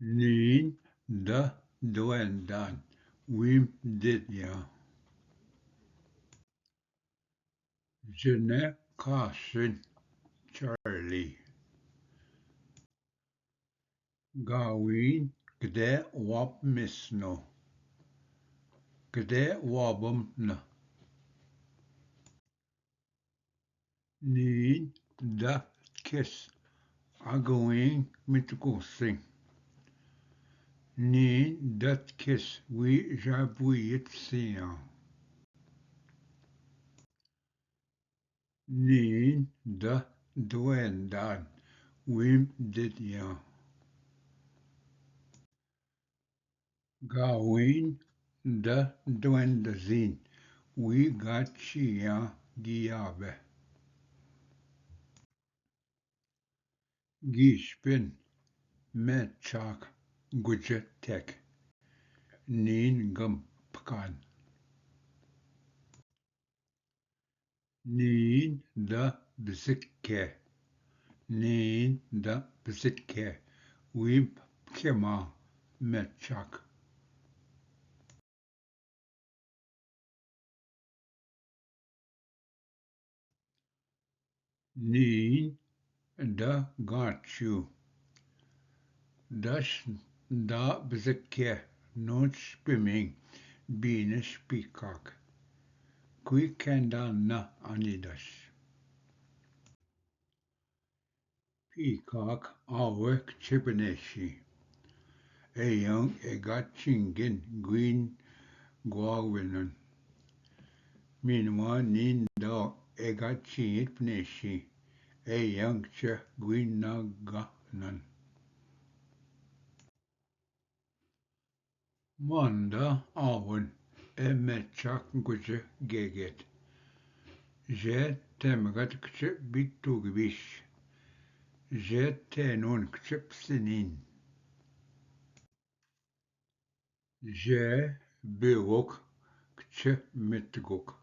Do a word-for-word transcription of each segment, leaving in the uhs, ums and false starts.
नीन द द्वेंदान वीम दिद्या। जने खासिन चार्ली। गावीन कदे वाप मिसनो। कदे वाबम न। नीन द किस अगविंग मितकुसिंग। नीन द किस वी जाबुयत सिया। नीन द द्वेंदान वीम दिद्या। गावीन द द्वेंदजीन वी गाचिया गियाबे। गीशपिन मेचाक गुजतेक नीन गम पकान। नीन द बिजके। नीन द बिजके वी खेमा मेचाक। नीन द गाचू। दश द बिजके नोच पिमिंग बीनश पीकाक। कुई केंदा न आनी दश। पीकाक आवे कछे पनेशी। एयंग एगा चिंगिन ग्वीन ग्वागवेनन। मीनवा नीन द एगा चिंगिन पनेशी। एयंग च ग्वीन ना गानन। मांदा आवन ए मेचाक गुज गेगेत। जे तेमगत कच बितुग बिश। जे तेनुन कच पसिनीन। जे बेवक कच मितगुक।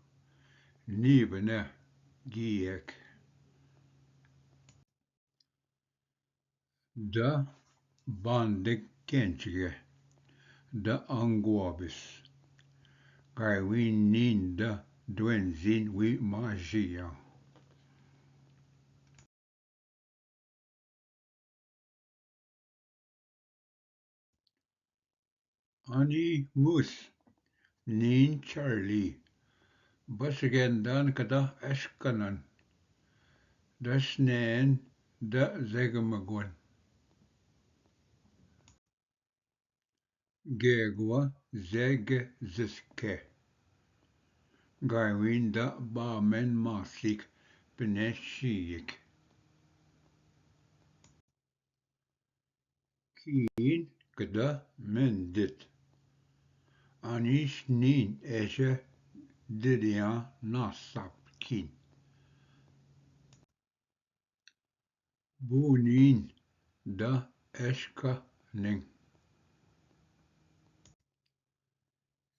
नीबने गियक। द बांदिक केंचगे। द अंगुआबिस। गायवीन नीन द द्वेंजीन वी माजिया। अनी मुस नीन चार्ली। बस गेंदान कदा एशकनन। दसनेन द जेगमगुन। गेगवा जेग जिसके। गायवीन द बामेन मासिक पनेशियक। कीन कदा मेंदित। अनिश नीन एशे दिरिया नासाप कीन। बूनीन द एशका निंग।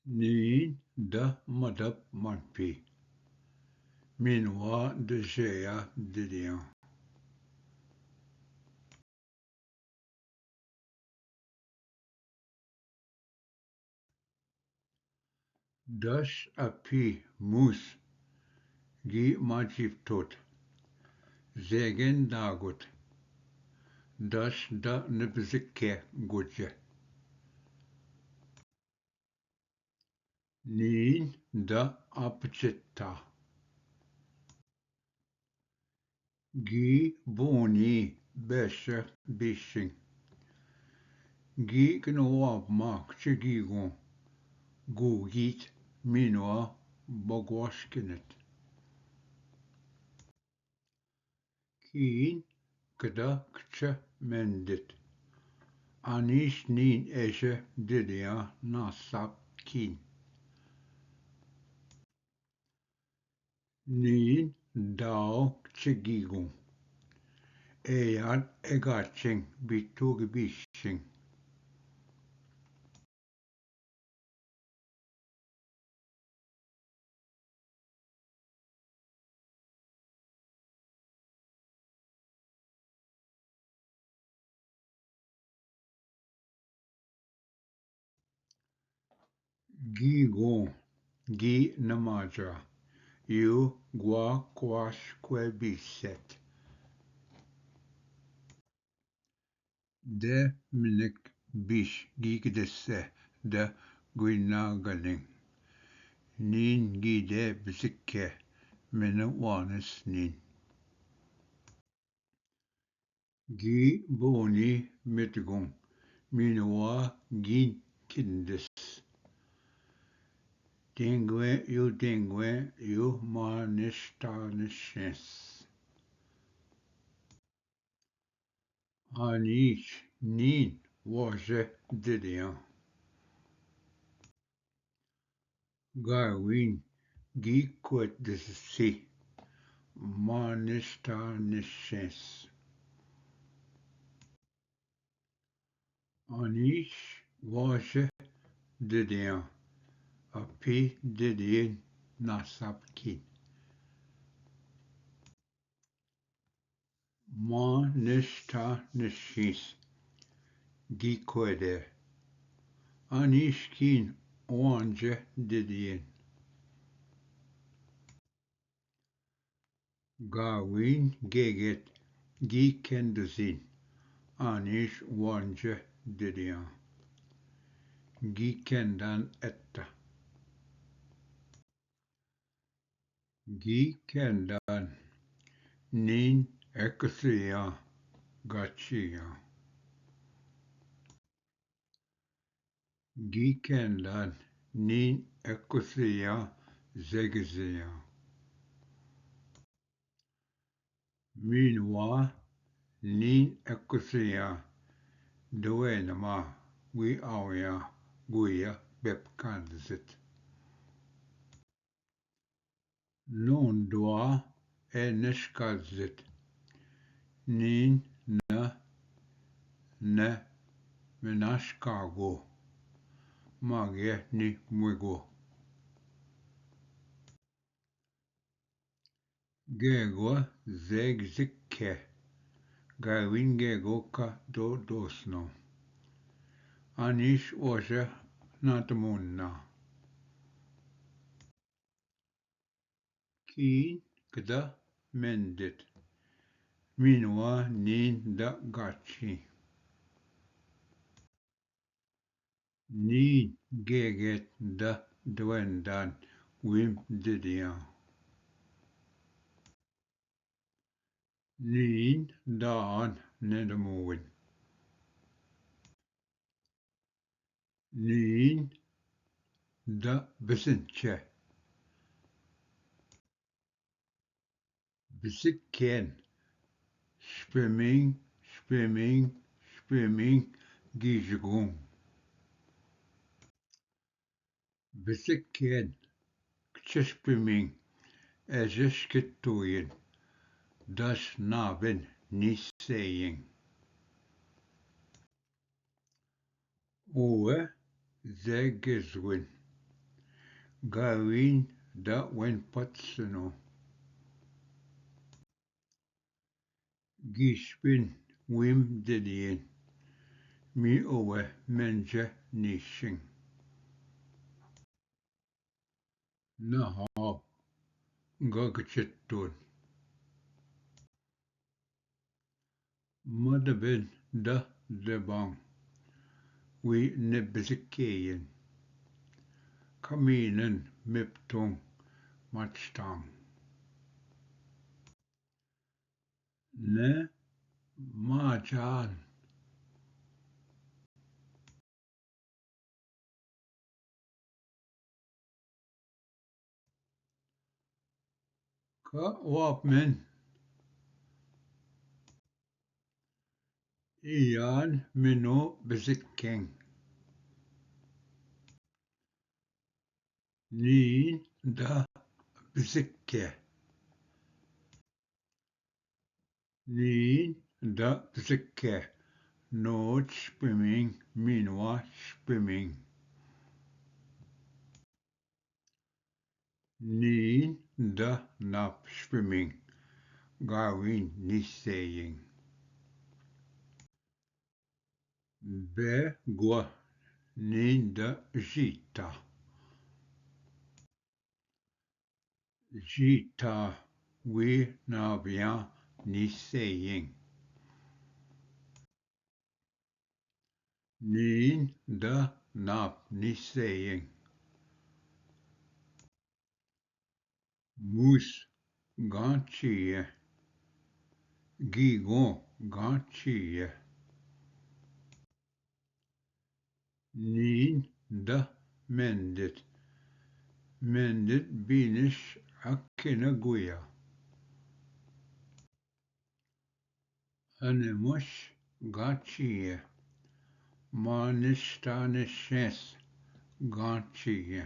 नीन द मदप मनपी। मिनवा द जया दिरिया। दश अपी मुस गी माजिप्टोत। जेगेन दागुत। दश द निबजिके गुजे। नीन द अपचित्ता। गी बोनी बेश बिशिंग। गी कनोवा माकच गीगों। गुगीत मिनवा बगवाश किनत। कीन कदा कच मेंदित। अनिश नीन एशे दिरिया नासाप कीन। नीन दाव कच गीगों। एयाद एगाचिंग बितुग बिशिंग। गी गो, गी नमाजा, यू ग्वा क्वाश क्वे बीसेत। दे मिनक बीश गी गदसे द गुइना गनिंग। नीन गी दे बिसके मिन वानस नीन। गी बोनी मितगुं, मीनवा गीन किंदस। तेंगवे यू तेंगवे यू मानिष्टा निशेंस। आनीश नीन वोजे दिदियां। गाविन गी क्वेत दिससी मानिष्टा निशेंस। आनीश वोजे दिदियां अपी दिदियन नासाप किन। मानिष्टा निशीस गी क्वेदे। आनीश किन वांजे दिदियन। गाविन गेगेत गी केंदुजिन। आनीश वांजे दिदियां। गी केंदान एत्ता। गी केंदान नीन एक्सियां गाचियां। गी केंदान नीन एक्सियां जेगजियां। मीनवा नीन एक्सियां दवेनमा वी आवियां गुया बेपकांजित। नोंदवा ए निष्काजित। नीन न न विनाशकागो मागे नि मुगो। गेगो जेग जिखे। गाविन गेगो का दो दोसनो। आनीश ओशे नातमुन्ना। कीन कदा मेंदित। मीनवा नीन द गाची। नीन गेगेत द द्वेंदान विम दिदियां। नीन दान नेदमुविन। नीन द बिसिंचे। बिसिकेन स्पिमिंग स्पिमिंग स्पिमिंग गिजगुंग। बिसिकेन क्चस्पिमिंग एजस्कितुयिन दस नाबिन निसेयिंग। ओवे जेगेजविन गाविन द वेन पत्सनो। गिशपिन विम दिदियिन मी ओवे मेंजे निशिंग। नहाव गगचित्तुन। मदबिन द दबांग वी निबिजकेयिन। कमीनन मिप्तुंग मचतांग। ने माजान। का वापमेन इयान मिनो बिजिकेंग। नीन द बिजिके। नीन द बिजिके। नोच स्पिमिंग मीनवा स्पिमिंग। नीन द नाप स्पिमिंग गाविन निसेयिंग। बे ग्व नीन द जीता। जीठा, we Navya ni saying. नीन द नाप ni saying. मूस गांची है। गीगो गांची है। नीन द मेंदित। मेंदित बीनिश अक्किन गुया। अनेमोश गांची है। मानिस्टानिशेंस गांची है।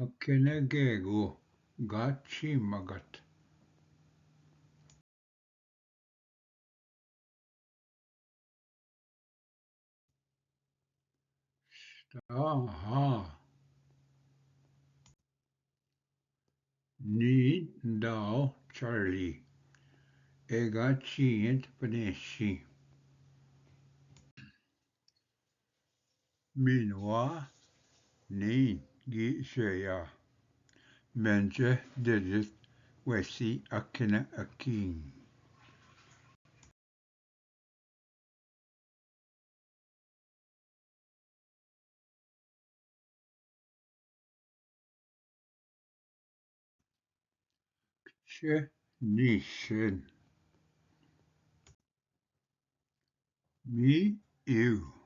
अक्किन गेगो गांची मगत। स्टाहा। नीन दाव चार्ली। एगा चींत पनेशी। Minua nin gi shea. Menje dedit wesi akina akin. Kche nishin. Mi iu.